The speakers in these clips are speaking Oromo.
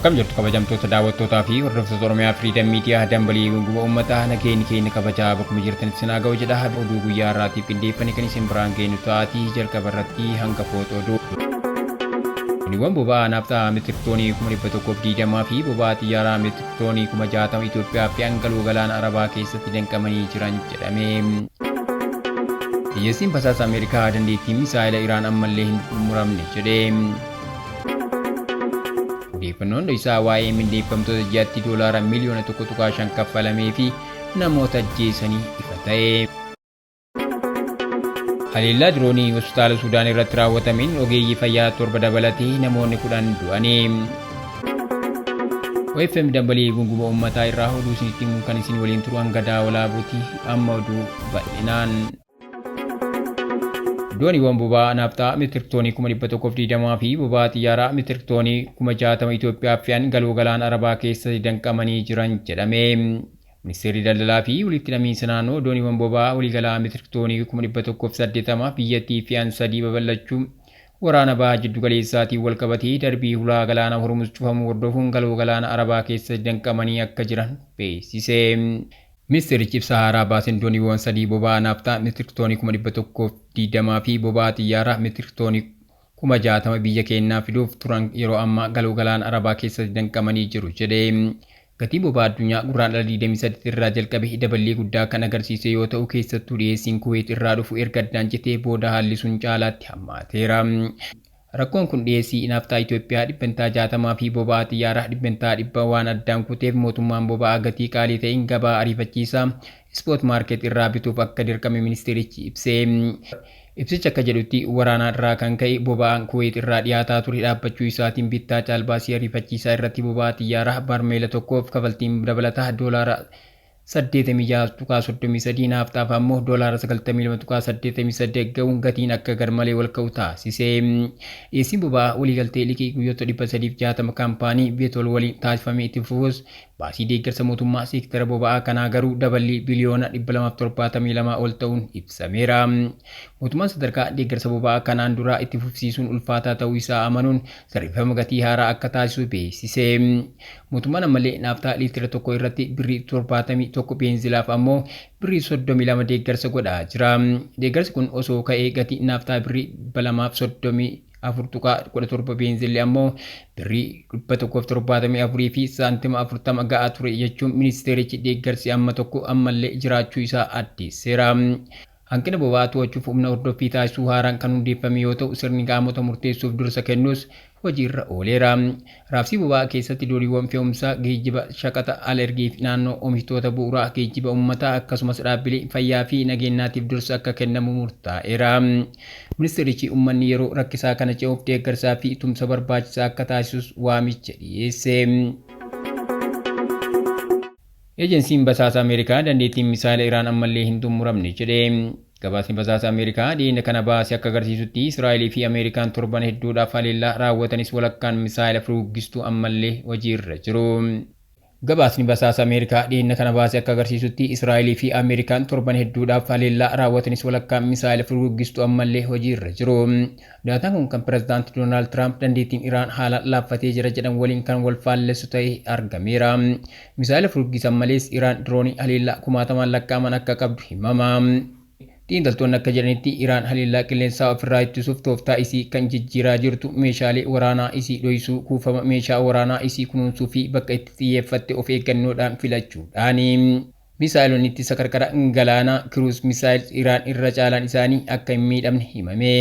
Akkam jirtu kabajamtoota daawwattootaa fi hordoftoota Oromiyaa Firiidam Miidiyaa dambalii gunguma uummataa nageenyi keenya kabajaa bakkuma jirtanitti sinaa ga'u jedha. Oduu guyyaa har'aatiif qindeeffame kan isin biraan geenyu ta'aatii jalqaba irratti hanga foota oduu. Dooniiwwan boba'aa naafxaa meetirik toonii 120,000 fi boba'aa xiyyaaraa meetirik toonii 60,000 Itoophiyaa fi Angaloo Galaana Arabaa keessatti danqamanii jiran jedhame. Ejensiin basaasa Ameerikaa dandeettiin misaa'ila Iraan ammallee hin xumuramne jedhe. Odeeffannoon dho'isaa waa'ee mindeeffamtoota ji'atti doolaara miliyoona 1.5 kaffalamee fi namoota ajjeesanii ifa ta'e. Haleellaa diroonii hospitaala Sudaan irratti raawwatameen ogeeyyii fayyaa 7 dabalatee namoonni 10 du'anii. OFM dambalii gunguma uummataa irraa oduu isinitti himuun kan isin waliin turu hanga daawalaabuuti amma oduu bal'inaan. Dooniiwwan boba'aa naafxaa meetirik toonii 120,000 fi boba'aa xiyyaaraa meetirik toonii 60,000 Itoophiyaaf fe'an galoo galaana Arabaa keessatti danqamanii jiran jedhame. Ministeerri Daldalaa fi Walitti Hidhamiinsa Naannoo dooniiwwan boba'aa waliigalaa meetirik toonii 180,000 biyyattii fe'an sadii babal'achuu waraana Baha Jiddugaleessaatiin walqabatee darbii hulaa galaana Hormuz cufamuu hordofuun galoo galaana Arabaa keessatti danqamanii akka jiran beeksise. Ministeerichi ibsa haaraa baaseen dooniiwwan sadii boba'aa naafxaa meetirik toonii 120,000 fi boba'aa xiyyaaraa meetirik toonii 60,000 biyya keenyaa fiduuf turan yeroo ammaa galoo galaana Arabaa keessatti danqamanii jiru jedhe. Gatiin boba'aa addunyaa Gurraandhala 28 irraa jalqabe daballii guddaa kan agarsiise yoo ta'u, keessattuu dhiyeessiin Kuweet irraa dhufu erga addaan citee booda haalli sun caalaatti hammaateera. Rakkoon kun dhiyeessii naafxaa Itoophiyaa dhibbentaa 60 fi boba'aa xiyyaaraa dhibbentaa 100 waan addaan kuteef mootummaan boba'aa gatii qaalii ta'een gabaa ariifachiisaa, spot market, irraa bituuf akka dirqame ministeerichi ibse. Ibsichi akka jedhutti, waraanaa irraa kan ka'e boba'aan Kuweet irraa dhiyaataa ture dhaabbachuu isaatiin bittaa caalbaasii ariifachiisaa irratti boba'aa xiyyaaraa barmeela tokkoof kafaltiin dabalataa doolaara 86.33 naafxaaf ammoo doolaara 92.88 ga'uun gatiin akka garmalee ol ka'u taasise. Dhiyeessiin boba'aa waliigaltee liqii guyyoota 360 kaampaanii Vitol waliin taasifame itti fufus Baasii deeggarsa mootummaa seektara boba'aa kanaa garuu daballii biliyoona 272 ol ta'uun ibsameera. Mootummaan sadarkaa deeggarsa boba'aa kanaan duraa itti fufsiisuun ulfaataa ta'uu isaa amanuun sirreeffama gatii haaraa akka taasisu beeksise. Mootummaan ammallee naaftaa liitira tokko irratti birrii 71 beenzilaaf ammoo birrii 32 deeggarsa godhaa jira. Deeggarsi kun osoo ka'ee gatii naaftaa birrii 230 4.17 beenzilli ammoo birrii 174 fi saantima 40 ga'a ture jechuun ministeerichi deeggarsi amma tokko ammallee jiraachuu isaa addeesseera. Hanqina boba'aa to'achuuf humna hordoffii taasisuu haaraan kan hundeeffame yoo ta'u sirni qaamota murteessuuf dursa kennuus hojiirra ooleera. Raabsii boba'aa keessatti dooniiwwan fe'umsaa, geejjiba shaqaxa al-ergii fi naannoo oomishtoota bu'uuraa, geejjiba uummataa akkasumas dhaabbilee fayyaa fi nageenyaatiif dursa akka kennamu murtaa'eera. Ministeerichi ummanni yeroo rakkisaa kana ce'uuf deeggarsaa fi tumsa barbaachisaa akka taasisus waamicha dhiyeesse. Ejensiin basaasa Ameerikaa dandeettiin misaayila Iraan ammallee hin xumuramne jedhe. Gabaasni basaasa Ameerikaa dhiyeenya kana baase akka agarsiisutti Israa'elii fi Ameerikaan torban hedduudhaaf haleellaa raawwatanis walakkaan misaayila furguggistuu ammallee hojiirra jiru. Gabaasni basaasa Ameerikaa dhiyeenya kana baase akka agarsiisutti Israa'elii fi Ameerikaan torban hedduudhaaf haleellaa raawwatanis walakkaan misaayila furguggistuu ammallee hojiirra jiru. Daataan kun kan Pirezidaanti Doonaald Tiraamp dandeettiin Iraan haalaan laaffatee jira jedhan waliin kan wal faallessu ta'ee argameera. Misaayila furguggisan malees Iraan diroonii haleellaa kumaatamaan lakkaa'aman akka qabdu himama. Xiinxaltoonni akka jedhanitti Iraan haleellaa qilleensaa ofirraa ittisuuf tooftaa isii kan jijjiiraa jirtu meeshaalee waraanaa isii dhoysuu, kuufama meeshaa waraanaa isii kunuunsuu fi bakka itti xiyyeeffatte of eeggannoodhaan filachuudhaani. Misaa'elonni ittisa qarqara galaanaa, Cruise missiles, Iraan irra caalaan isaanii akka hin miidhamne himame.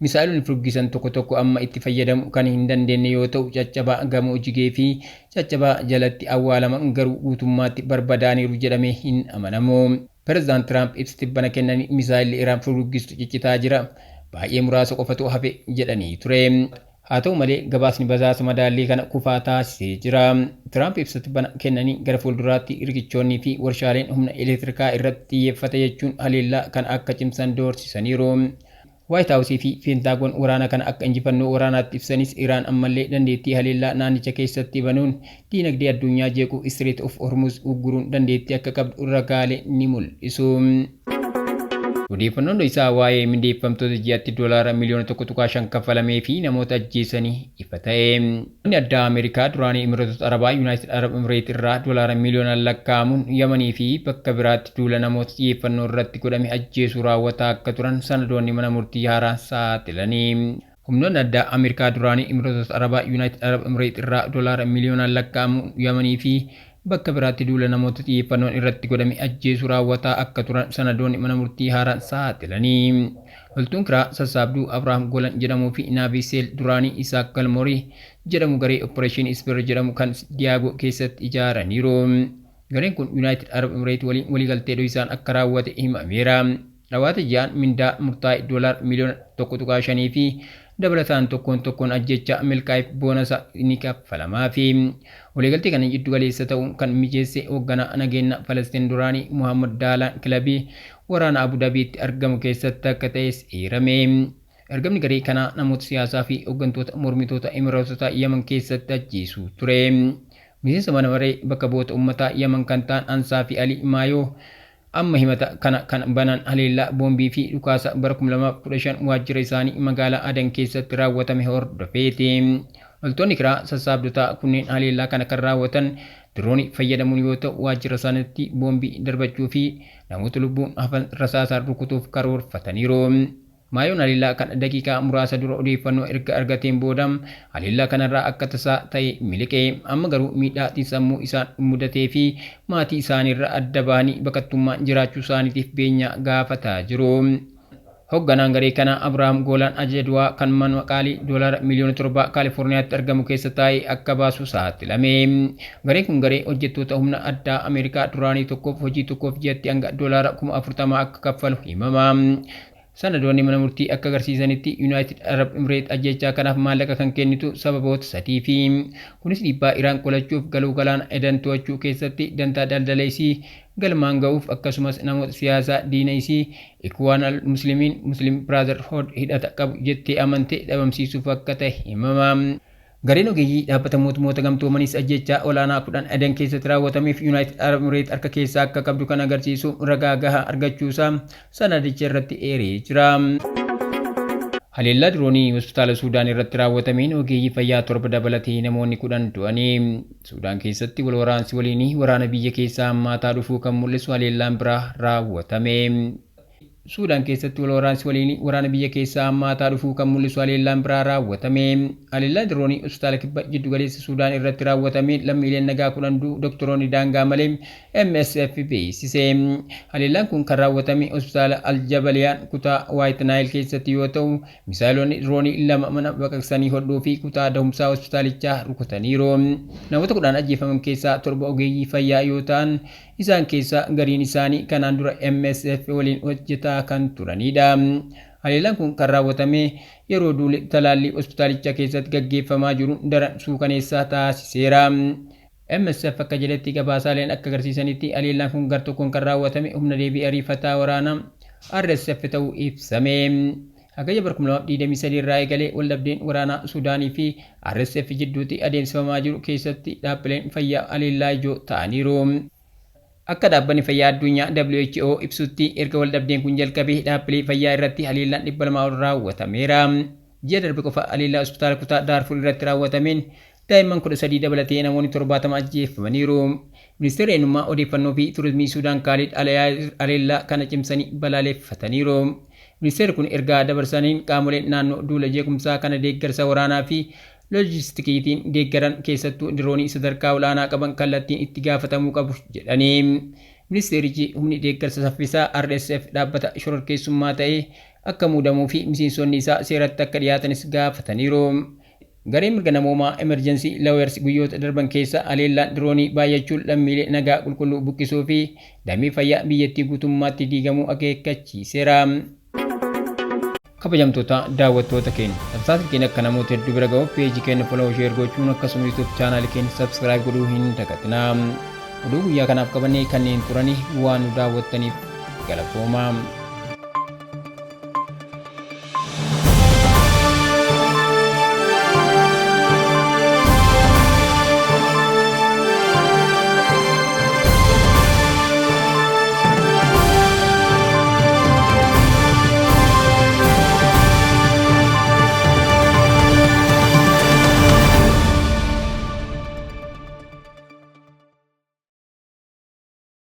Misaa'elonni furguggisan tokko tokko amma itti fayyadamu kan hin dandeenne yoo ta'u caccabaa gamoo jigee fi caccabaa jalatti awwaalaman garuu guutummaatti barbadaa'aniiru jedhamee hin amanamu. Pirezidaant Tiraamp ibsa tibbana kennaniin misaa'elli Iraan furguggistu ciccitaa jira, baay'ee muraasa qofatu hafe jedhanii ture. Haa ta'u malee gabaasni basaasa madaallii kana kufaa taasisee jira. Tiraamp ibsa tibbana kennaniin gara fuulduraatti riqichoonnii fi warshaaleen humna elektirikaa irratti xiyyeeffata jechuun haleellaa kana akka cimsan doorsisaniiru. Waayit Haawusii fi Peentaagoon waraana kana akka injifannoo waraanaatti ibsanis Iraan ammallee dandeettii haleellaa naannicha keessatti banuun diinagdee addunyaa jeequu Strait of Hormuz ugguruun dandeettii akka qabdu ragaaleen ni mul'isu. Odeeffannoon isaa waa'ee mindeeffamtoota ji'atti doolaara miliyoona 1.5 kaffalamee fi namoota ajjeesanii ifa ta'e. Inni addaa Ameerikaa duraanii Imireetota Arabaa Yuunaayitid Arab Imireet irraa doolaara miliyoonaan lakkaa'amuun Yamanii fi bakka biraatti duula namoota xiyyeeffannoo irratti godhame ajjeesuu raawwataa akka turan sanadoonni mana murtii haaraan saaxilanii. Humnoonni addaa Ameerikaa duraanii Imireetota Arabaa Yuunaayitid Arab Imireet irraa doolaara miliyoonaan lakkaa'amuun Yamanii fi bakka biraatti duula namoota xiyyeeffannoon irratti godhame ajjeesuu raawwataa akka turan sanadoonni mana murtii haaraan saaxilanii. Loltuun kiraa sassaabduu Abrahaam Golan jedhamuu fi Naaviseel duraanii Isaak Galmorii jedhamu garee Operation Spear jedhamu kan Diyaagoo keessatti ijaaraniiru. Gareen kun Yuunaayitid Arab Imireet waliin waliigaltee dhoksaan akka raawwate himameera. Dhawaata ji'aan mindaa murtaa'e doolaara miliyoona 1.5 fi dabalataan tokkoon tokkoon ajjecha milkaa'eef boonasa ni kaffalamaa fi waliigaltee kana jiddu galeessa ta'uun kan mijeesse hoogganaa nageenya Falastiin duraanii Muhammad Daalaan kilabii waraana Abu Dhabiitti argamu keessatti akka ta'es eerame. Ergamni garee kanaa namoota siyaasaa fi hooggantoota mormitoota Imireetota Yaman keessatti ajjeesuu ture. Miseensa mana maree bakka bu'oota uummataa Yaman kan ta'an Ansaa fi Ali Maayoo amma himata kana kan banan haleellaa boombii fi dhukaasa bara 2015 waajjira isaanii magaalaa Adan keessatti raawwatame hordofeeti. Loltoonni kiraa sassaabdotaa kunneen haleellaa kana kan raawwatan diroonii fayyadamuun yoo ta'u waajjira isaaniitti boombii darbachuu fi namoota lubbuun hafan rasaasaan rukutuuf karoorfataniiru. Maayoon haleellaa kana daqiiqaa muraasa dura odeeffannoo erga argateen booda haleellaa kanarraa akka tasaa ta'e miliqee amma garuu miidhaa xiinsammuu isaan mudatee fi maatii isaaniirra adda bahanii baqattummaan jiraachuu isaaniitiif beenyaa gaafataa jiru. Hoogganaan garee kanaa Abrahaam Goolaan ajaja du'aa kan mana qaalii doolaara miliyoona 7 Kaalifoorniyaatti argamu keessa taa'ee akka baasu saaxilame. Gareen kun garee hojjettoota humna addaa Ameerikaa duraanii tokkoof hojii tokkoof ji'atti hanga doolaara 40,000 akka kaffalu himama. Sanadoonni mana murtii akka agarsiisanitti Yuunaayitid Arab Imireet ajjechaa kanaaf maallaqa kan kennitu sababoota sadii fi kunis dhiibbaa Iraan qolachuuf galoo galaana Edan to'achuu keessatti dantaa daldala isii galmaan ga'uuf akkasumas namoota siyaasaa diina isii Ikhwaan al-Muslimiin Muslim Brotherhood hidhata qabu jettee amante dhabamsiisuuf akka ta'e himama. Gareen ogeeyyii dhaabbata mootummoota gamtoomaniis ajjechaa olaanaa 10 Aden keessatti raawwatameef Yuunaayitid Arab Imireet harka keessaa akka qabdu kan agarsiisu ragaa gahaa argachuusaa sanadicha irratti eeree jira. Haleellaa diroonii hospitaala Suudaan irratti raawwatameen ogeeyyii fayyaa 7 dabalatee namoonni 10 du'anii. Suudaan keessatti wal waraansi waliinii waraana biyya keessaa hammaataa dhufuu kan mul'isu haleellaan biraa raawwatame. Suudaan keessatti wal waraansi waliinii waraana biyya keessaa hammaataa dhufuu kan mul'isu haleellaan biraa raawwatame. Haleellaan diroonii hospitaala kibba jiddu galeessa Suudaan irratti raawwatameen lammiileen nagaa 10 du'uu doktoroonni daangaa malee MSF beeksise. Haleellaan kun kan raawwatame hospitaala Aljabaliyaan kutaa Waayit Naayil keessatti yoo ta'u, misaayiloonni diroonii 2 mana baqaqsanii hodhuu fi kutaa dahumsaa hospitaalichaa rukutaniiru. Namoota 10 ajjeefaman keessaa 7 ogeeyyii fayyaa yoo ta'an, isaan keessaa gariin isaanii kanaan dura MSF waliin hojjetaa kan turanidha. Haleellaan kun kan raawwatame yeroo duulli talaallii hospitaalicha keessatti gaggeeffamaa jiru daran suukaneessaa taasiseera. MSF akka jedhetti gabaasaaleen akka agarsiisanitti haleellaan kun gartokkoon kan raawwatame humna deebii ariifataa waraanaa RSF ta'uu ibsame. Hagayya bara 2023 irraa eegalee waldhabdeen waraanaa Suudaanii fi RSF jidduutti adeemsifamaa jiru keessatti dhaabbileen fayyaa haleellaa ijoo ta'aniiru. Akka dhaabbanni fayyaa addunyaa WHO ibsutti erga waldhabdeen kun jalqabee dhaabbilee fayyaa irratti haleellaan 200 ol raawwatameera. Ji'a darbe qofa haleellaa hospitaala kutaa Daarfur irratti raawwatameen daa'imman 13 dabalatee namoonni 70 ajjeefamaniiru. Ministeerri eenyummaa odeeffannoo fi turizimii Suudaan Kaalid haleellaa kana cimsanii balaaleffataniiru. Ministeerri kun ergaa dabarsaniin qaamoleen naannoo duula jeequmsaa kana deeggarsa waraanaa fi loojistikiitiin deeggaran keessattuu diroonii sadarkaa olaanaa qaban kallattiin itti gaafatamuu qabu jedhanii. Ministeerichi humni deeggarsa saffisaa RSF dhaabbata shororkeessummaa ta'ee akka muudamuu fi miseensonni isaa seeratti akka dhiyaatanis gaafataniiru. Gareen mirga namoomaa Emergency Lawyers guyyoota darban keessa haleellaan diroonii baay'achuun lammiilee nagaa qulqulluu buqqisuu fi damee fayyaa biyyattii guutummaatti diigamuu akeekkachiiseera. Kabajamtoota daawwattoota keenya, tamsaasni keenya akka namoota hedduu bira ga'uuf peejii keenya follow share gochuun akkasuma YouTube chaanaalii keenya subscribe godhuu hin dagatinaa. Oduu guyyaa kanaaf qabannee kanneen turanii waan nu daawwattaniif galatoomaa.